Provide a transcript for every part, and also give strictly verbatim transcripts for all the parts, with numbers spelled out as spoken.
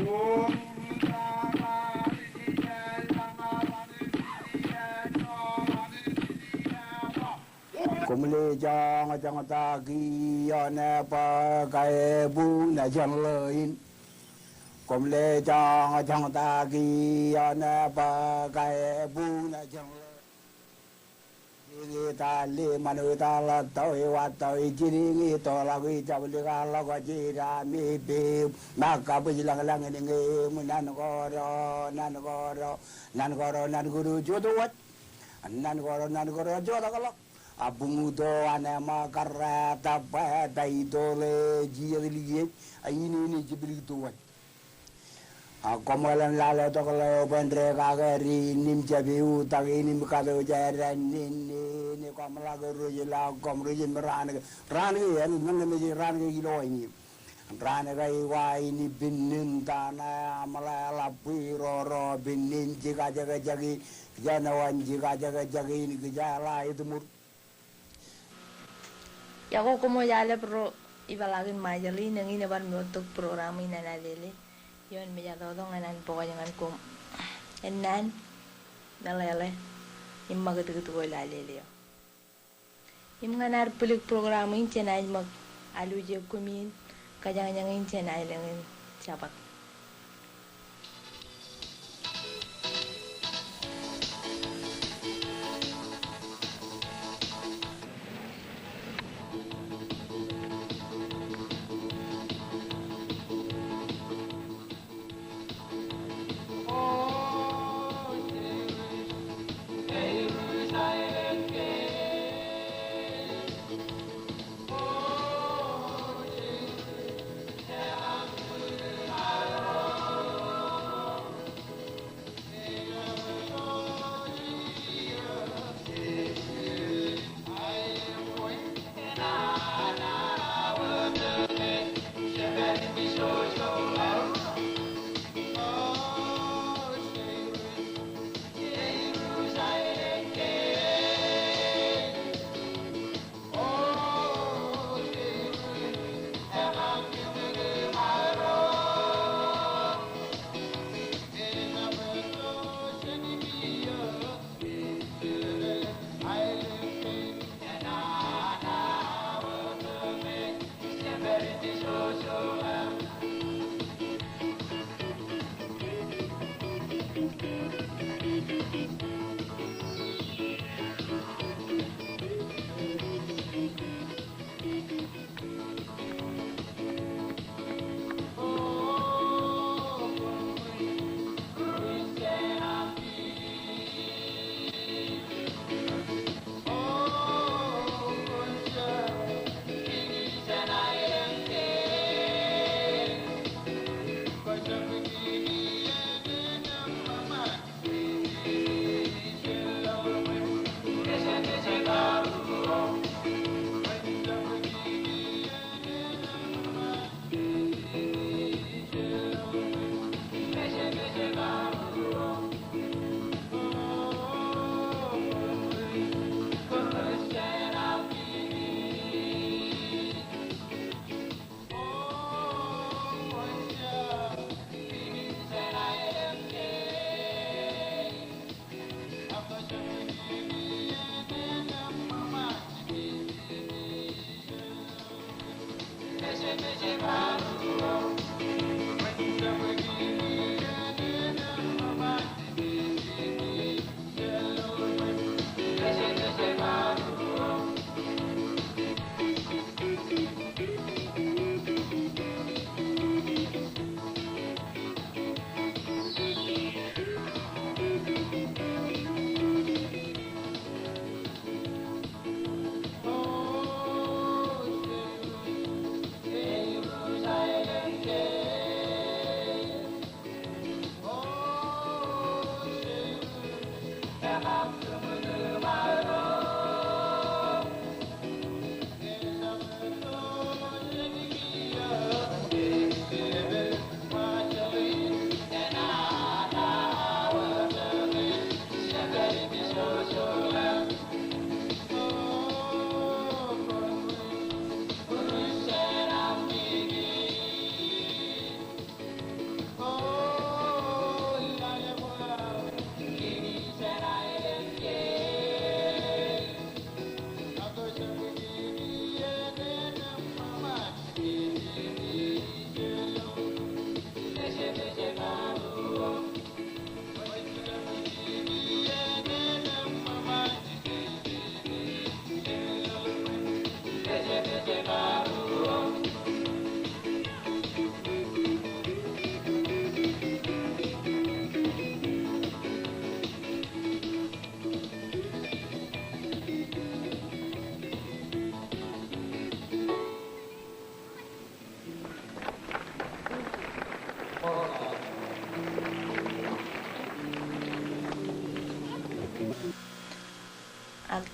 Koṃle joñjoñ ta kiiō ṇe bwe kabuñ naaj jeṇḷọk in. Koṃle joñjoñ ta kiiō ṇe bwe kabuñ naaj jeṇḷọk. Jidik etaḷe, ṃanit etaḷe, tọwe wa tọwe, jidik etoḷọk, ejablikḷọk, jidami pep, ṃōk kabwij lañlañ in ñe eṃ, nan kōto, nan kōto, nan kōto, nan kōto jotwōj. Nan kōto, nan kōto jotḷọk. A buñuto an ṃōk karreet, bwe ta itoḷe jijet likjej, a in, in ej jibwilkitwōj. A koṃ alen lale tok ḷeo bwe en dekake in im jab eutiej in im katoijeran in, in, in, koṃ ḷak rej ḷak, koṃ rej im raan ke, raan ke, en, men, men, raan ke ilo in. Raan ke eo aikuj in pinnin ta ṇe, aṃ ḷe ḷap bwe ro, ro pinnin jikajekjek in, kijeṇe wōn jikajekjek in, kijeḷā itiṃur. Iọkwe koṃ wōj al ro ipeḷaakin Ṃajeḷ in, eñin ebar moottok program in an Alele. Ioon mejatoto ñan an bōk wōj ñan koṃ ennaan, meḷeḷe, im ṃakūtkūt ko ilo Alele eo. Im ñan ad bwilōk program in jenaaj ṃōk alwōj eok koṃwin, kōjañjañ in jenaaj lōñ in Jabōt.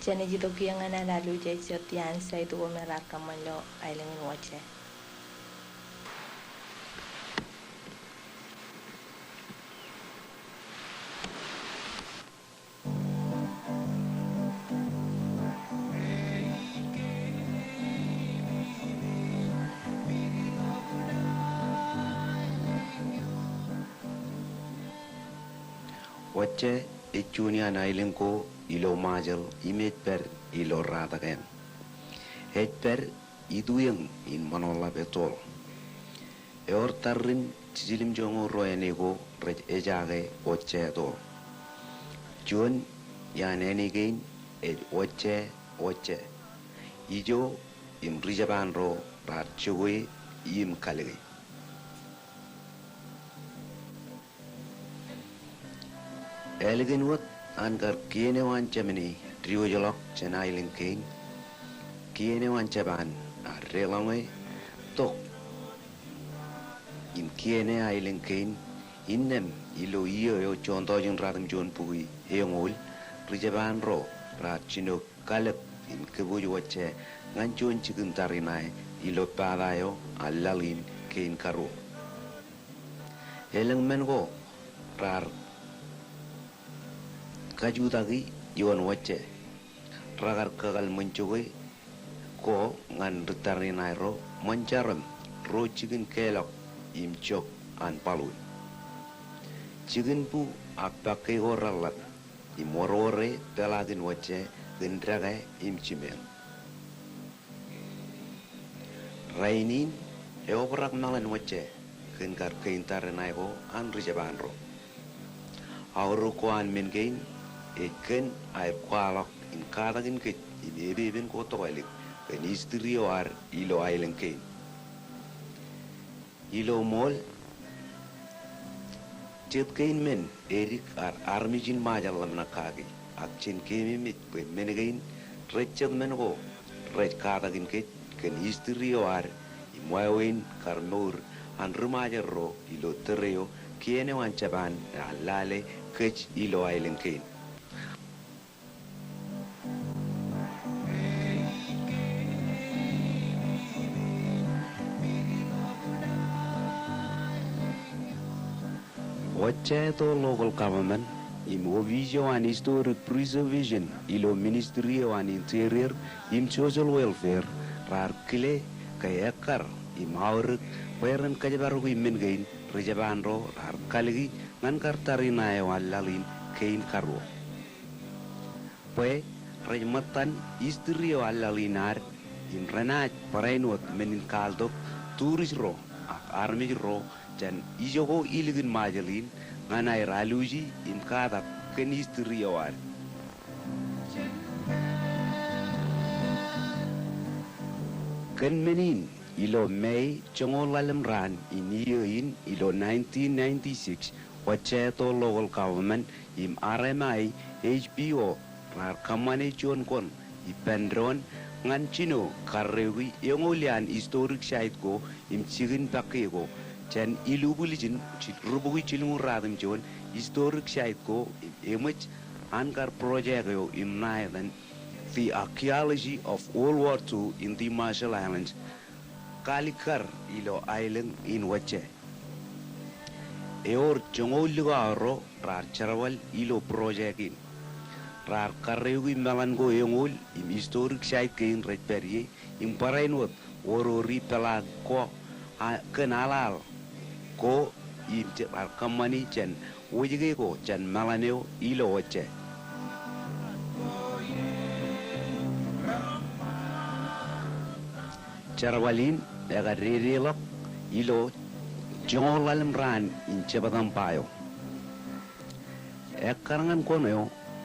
Jenaaj itok ie ñan an alwōj jet iaan site ko me raar kōṃṃan ilo aelōñ in Wōjje. Wōjje ej juon iaan aelōñ ko ilo Ṃajeḷ im ej pād ilo Ratak Eṇ. Ej pād ituiōñ in ṃōṇōḷḷap ettoḷ. Ewōr tarrin jiljilimjuonñoul ruo āne ko rej ejaake Wōjje ettoḷ. Juon iaan āne kein ej Wōjje, Wōjje. Ijo im ri-Jepaan ro raar jokwe im kalōke. Ālikin wōt an kar kien eo an Jemāni diwōjḷọk jān aelōñ kein, kien eo an Jepaan ear deḷọñe tok im kien e aelōñ kein, innām ilo iiō eo juon tọujin ratimjuon bukwi eñoul, ri-Jepaan ro raar jino kalōk im kōpooj Wōjje ñan juon jikin tariṇae ilo pata eo an laḷ in kein karuo. Elōñ men ko raar kajutaki ioon Wōjje. Rekar kakōḷmānjake ko ñan ri tariṇae ro ṃōn jarom ruo jikin kelọk im jok an baḷuun. Jikin bu ak bakke ko reḷḷap im wōrwōre peḷaakin Wōjje kōn deke im jimeañ. Rainin, eobrak meḷan Wōjje kōn kar kein tariṇae ko an ri-Jepaan ro. Aorōk ko an men kein ej kōn aer kwaḷọk im katakin kōj im epepen ko tokālik kōn history eo ad ilo aelōñ kein. Ilo ṃool, jet kein men edik ad armej in Ṃajeḷ ḷōmṇak kaki, ak jen keememej bwe men kein rej jet men ko rej katakin kōj kōn history eo ad im wāween kar mour an ri-Ṃajeḷ ro ilo tōre eo kien eo an Jepaan ear lale kōj ilo aelōñ kein. Wōjje ettoḷ local government im opiij eo an historic preservation ilo ministry eo an interior im social welfare raar kile ke ekkar im aorōk bwe ren kōjparoki men kein ri-Jepaan ro raar kalōki ñan kar tariṇae eo an laḷ in kein karuo. Bwe rej ṃōttan history eo an laḷ in ad im renaaj barāinwōt men in kaal tok tourist ro ak armej ro jān ijo ko ilikin Ṃajeḷ in ñan aer alwōji im katak kōn history eo ad. Kōn men in ilo May joñoul ḷalem raan in iiō in ilo nineteen ninety-six, Wōjje ettoḷ local government im R M I H P O raar kōṃṃane juon koṇ ippān doon ñan jino karreoiki eñoul iaan historic site ko im jikin bakke ko jān ilubwiljin jil-, rubukwi jilñuul ratimjuon historic site ko im eṃōj an kar project eo im ṇa etan The Archaeology of World War Two in the Marshall Islands, kalikkar ilo aelōñ in Wōjje. Ewōr joñoul likao ro raar jerbal ilo project in. Raar karreoiki meḷan ko eñoul im historic site kein rej pād ie im barāinwōt orori peḷaak ko a-, kōn aḷaḷ ko im je-, raar kōṃṃani jān wōjke ko jān meḷan eo ilo Wōjje. Jerbal in ekadedeḷọk ilo joñoul ḷalem raan in Jebtōṃba eo. Ekkar ñan koṇ eo,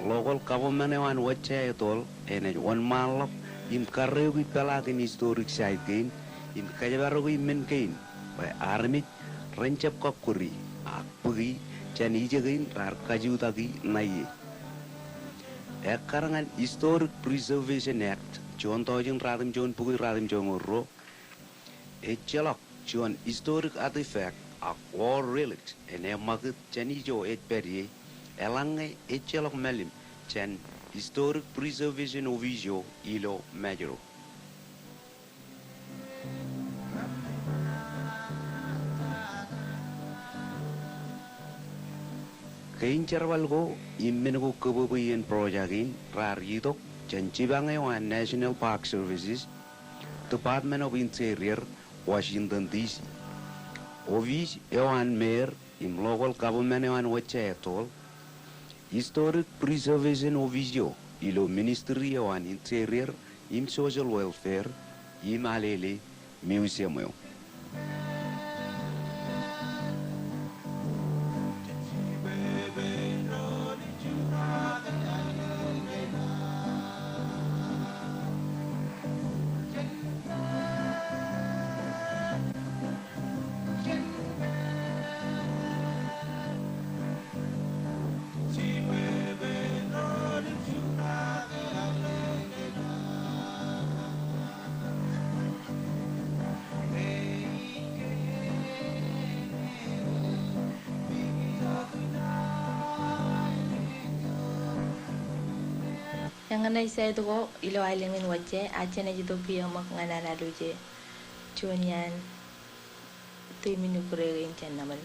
local government eo an Wōjje ettoḷ enaaj wōnṃaanḷọk im karreoiki peḷaakin historic site kein im kōjparoki men kein bwe armej ren jab kọkkure ak bōki jān ijekein raar kajutaki ṇae ie. Ekkar ñan Historic Preservation Act, juon tọujin ratimjuon bukwi ratimjuonñoul ruo, ejjeḷọk juon historic artifact ak war relics enaaj ṃakūt jān ijo ej pād ie, eḷaññe ejjeḷọk mālim jān Historic Preservation Office eo ilo Mājro. Kein jerbal ko im men ko kōbōbwe iien project in raar itok jān jipañ eo an National Park Services, Department of Interior, Washington D C. Office eo an mayor im local government eo an Wajja atoll, Historic Preservation Office eo ilo Ministry eo an Interior im Social Welfare im alele museum eo. Eñṇe ej site ko ilo aelōñ in Wajja, ak jenaaj itok kiiō ṃōk ñan ad alwōje juon iaan tōminin kure kein jān ṇa ṃōn.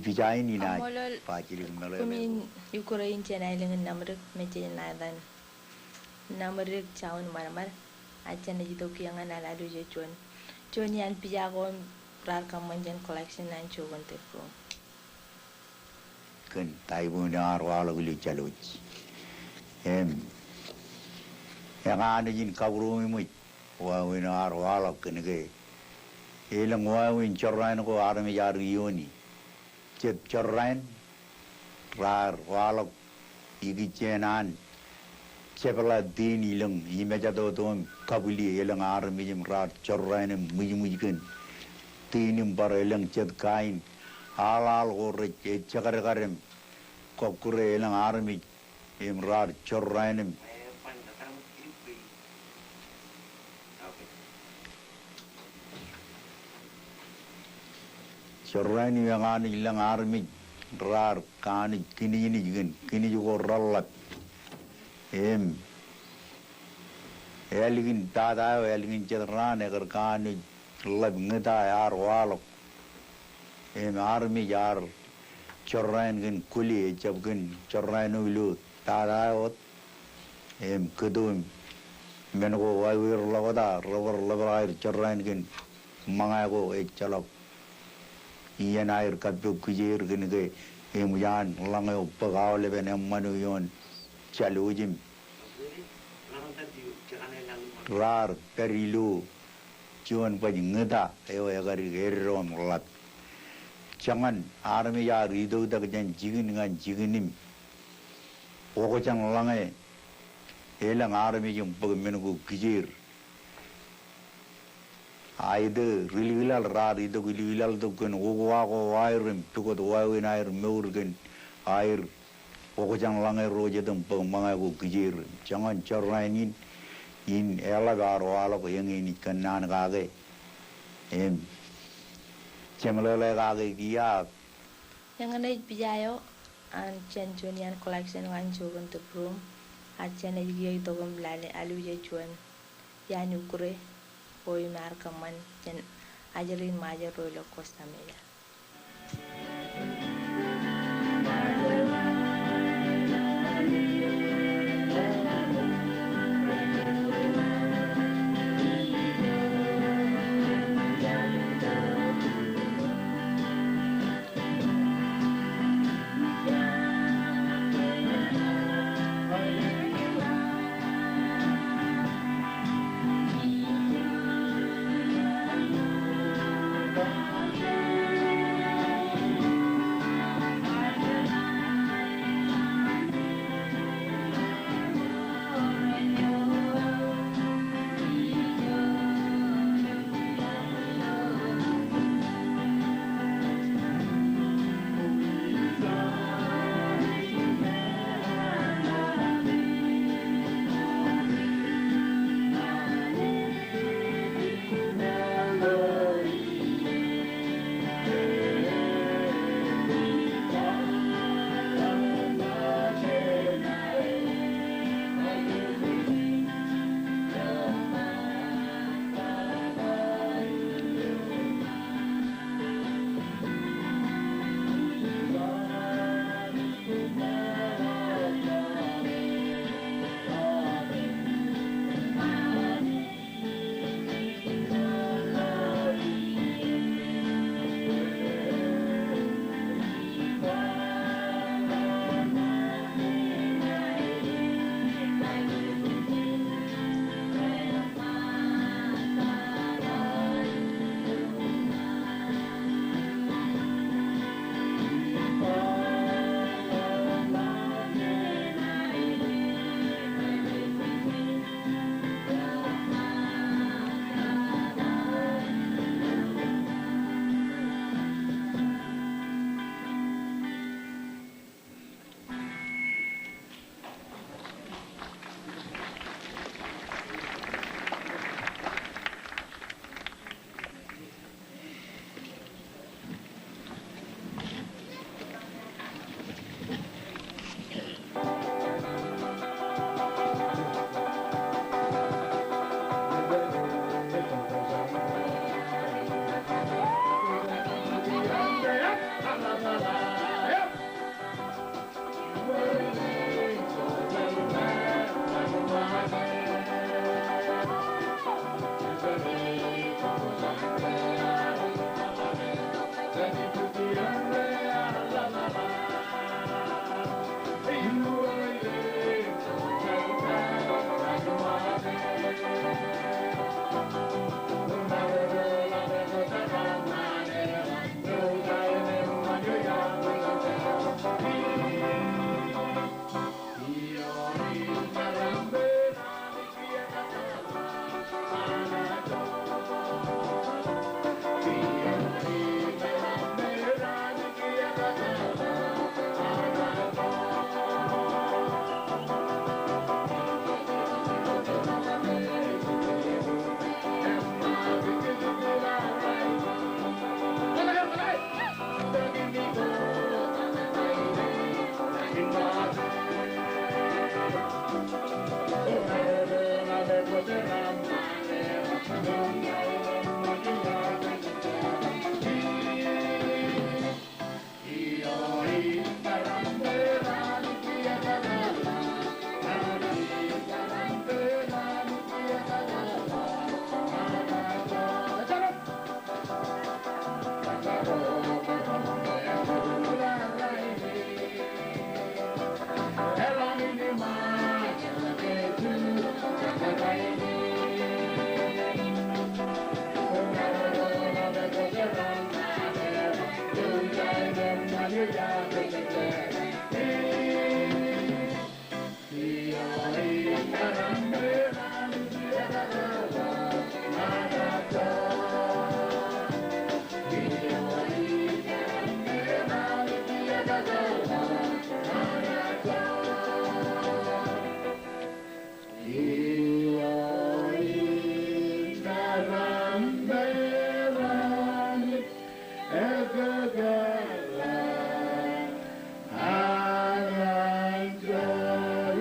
Pija in inaaj ba jidik meḷeḷe. Koṃwin ukure in jān aelōñ in Namdik, mejān Nathan Namdik Jaun Ṃadṃad, ak jenaaj itok kiiō ñan alwōj eo juon, juon iaan pija ko im raar kōṃṃan jān collection an Jook in Tebrum. Kōn ta iboon eo ar waḷọk ilo Jālwōj. Im, ekanooj in kabūroṃōj wāween eo ar waḷọk kōn ke elōñ wāween jorrāān ko armej ar iiooni. Jet jorrāān raar waḷọk ikijjien an jepḷaak tiiñ ilōñ imejatoto im kabwili elōñ armej im raar jorrāān im ṃwijṃwij kōn tiiñ im bar elōñ jet kain aḷaḷ ko rej ejekadkad im kọkkure elōñ armej im raar jorrāān im jorrāān eo ekanooj lōñ armej raar kanooj kinijnij kōn kinij ko reḷḷap. Im ālikin tata eo, ālikin jet raan ekar kanooj ḷap ñūta eo ar waḷọk. Im armej ar jorrāān kōn kwōle ejjab kōn jorrāān eo ilo tata eo wōt. Im kōto im men ko wāween ḷọk wōt a rebar ḷōprak aer jorrāān kōn ṃōñā ko ejjeḷọk iien aer kappok kijeir kōn ke eṃōj an ḷōñ eo bōk aolepen eṃṃan eo ioon Jālwōj im raar pād ilo juon baj ñūta eo ekadik eddo im ḷap. Joñan armej ar itoktak jān jikin ñan jikin im okjān ḷōñe elōñ armej im bōk men ko kijeir. Aet ri-liklaḷ raar itok iliklaḷtok kōn ukwa ko aer im pukot wāween aer mour kōn aer okjān ḷōñe ro jet im bōk ṃōñā ko kijeir. Joñan jorrāān in, in eḷap ar waḷọk eñin ij kōnnaan kake im jemeḷeḷe kake kiiō ak. Eñin ej pija eo an jān juon iaan collection ñan Jook in Tebrum, ak jenaaj kiiō itok im lale alwōj eo juon iaan ukure ko im ar kōṃṃan jān ajri in Ṃajeḷ ro ilo Costa Mesa.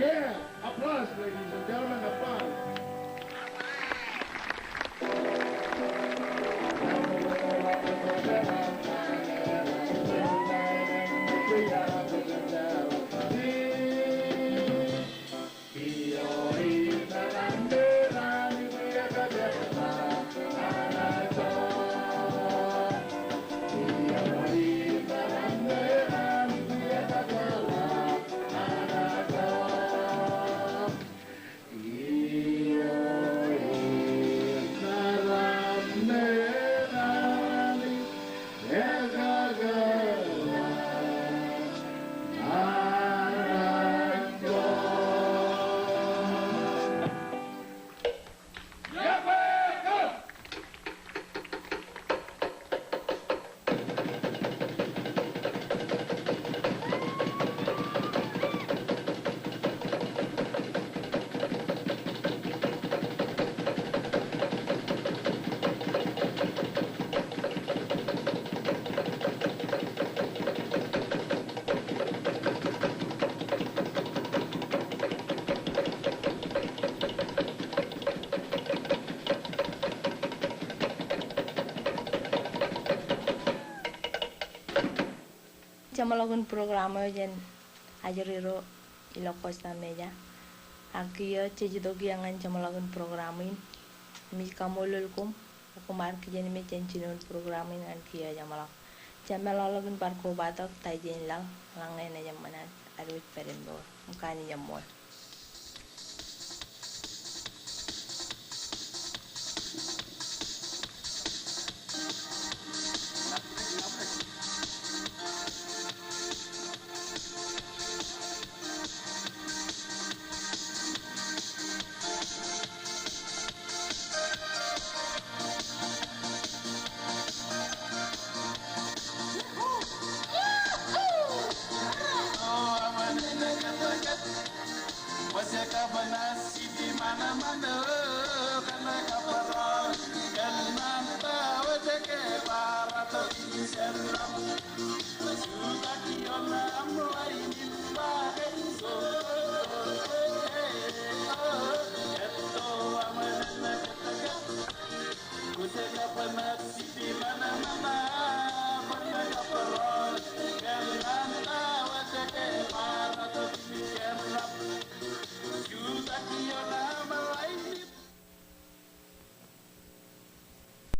Yeah, applause, ladies and gentlemen, applause. Jeṃḷọkin program eo jān ajri ro ilo Costa Mesa. Ak kiiō jej itok ie ñan jeṃḷọkin program in. Im ij kaṃṃoolol koṃ, koṃ ar kijenmej jān jinoin program in ñan kiiō jeṃḷọk. Jemaroñ ḷọk in bar kobatok ta ijin laḷ, ḷak ñe enaaj eṃṃan ad aikuj pād im mour. Im kanooj eṃṃool.